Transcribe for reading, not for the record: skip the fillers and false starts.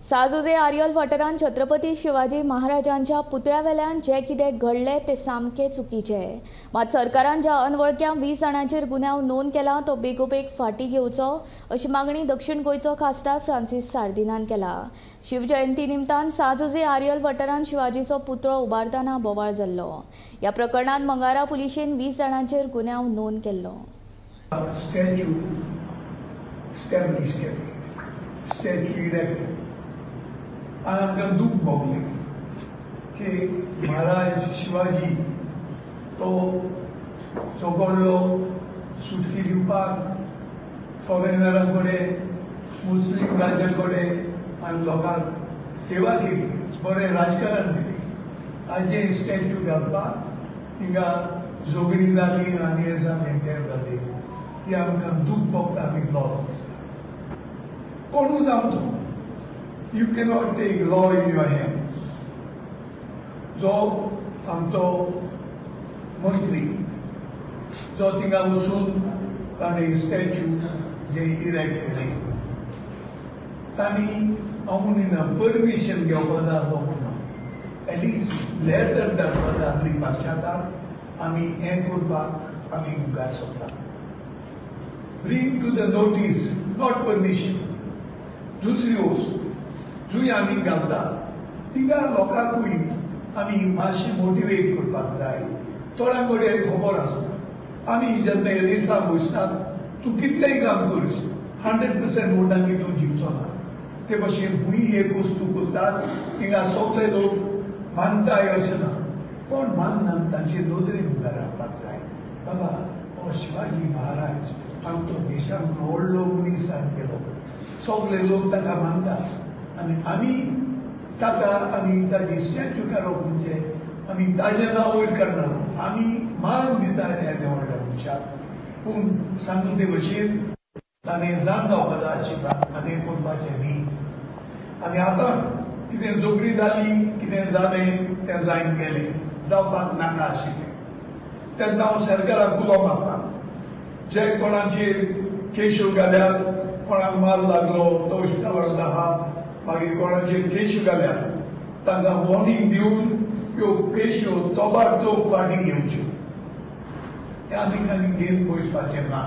साजुजे आर्यल वाठारांत छत्रपती शिवाजी महाराजांच्या पुतळ्यावेल्यान जे कितें घडलें तें सामकें चुकीचें। मात सरकारान ज्या अनवळख्या 20 जाणांचेर गुन्यांव नोंद केला तो बेगोबेग फाटीं घेवचो अशी मागणी दक्षिण गोंयचो खासदार फ्रांसीस सार्दिनान केला। शिवजयंती निमतान साजुजे आर्यल वाठारांत शिवाजीचो पुतळो उबारतना बोवाळ जाल्लो। ह्या प्रकरणांत मंगारा पुलिशेन 20 जाणांचेर गुन्यांव नोंद केल्लो। आनी आमकां दूख भोगलें की महाराज शिवाजी तो झगडलो सुटकी दिवपाक फॉरेनरां कडेन, मुस्लीम राज्यां कडेन आनी लोकांक सेवा केली, बरें राजकारण दिलें। हाजेर स्टॅच्यू घालपाक हिंगा झगडीं जाली आनी हें जालें तें जालें, ही आमकां दूख भोगता, आमी लॉस दिसता। कोणूच जावं तो, you cannot take law in your hands. जो आमचो मंत्री जो थिंगा वचून ताणें स्टॅच्यू जे इरेक्ट केले, तांणी हांव म्हणिना परमिशन घेवपा जाय आसलो म्हणून, एटलिस्ट लेटर धाडपा जाय आसली पक्षांताक, आमी हें करपाक आमी मुखार सरता। Bring to the notice, not permission. दुसरी वस्तू जुंय आमी घालता तिंगा लोकांकूय आमी मातशें मोटिवेट करपाक जाय। थोड्यां कडेन खबर आसता, आमी जेन्ना हे दिसा बसतात तूं कितलेंय काम करीस 100% वोटांनी तूं जिखचो ना। ते भशेन भूंय एक वस्तू करतात तिंगा सगळे लोक मानताय अशें ना, कोण मानना तांचे नदरे मुखार हाडपाक जाय। बाबा हो शिवाजी महाराज आमचो देशांत व्हडलो मनीस जावन गेलो, सगळे लोक ताका मानतात आनी आमी ताका आमी ताजी स्टॅच्यू काडप म्हणजे आमी ताजें नांव वयर काडना, आमी मान दिता ह्या व्हडल्या मनशाक। पूण सांगून ते भशेन ताणें जाण जावपा जाय आशिल्ला आनी हें करपाचें न्ही। आनी आतां कितें झगडीं जाली, कितें जालें तें जायन गेलें, जावपाक नाका आशिल्लें। तेन्ना हांव सरकाराक उलो मारता, जे कोणाचेर केश्यो घाल्यात, कोणाक मार लागलो तो इश्टावर आहा, मागीर कोणाचेर केश्यो घाल्यात तांकां वॉर्निंग दिवन ह्यो केश्यो तोबाडतोब फाटीं घेवच्यो, ह्या आनी घेवन वचपाचें ना।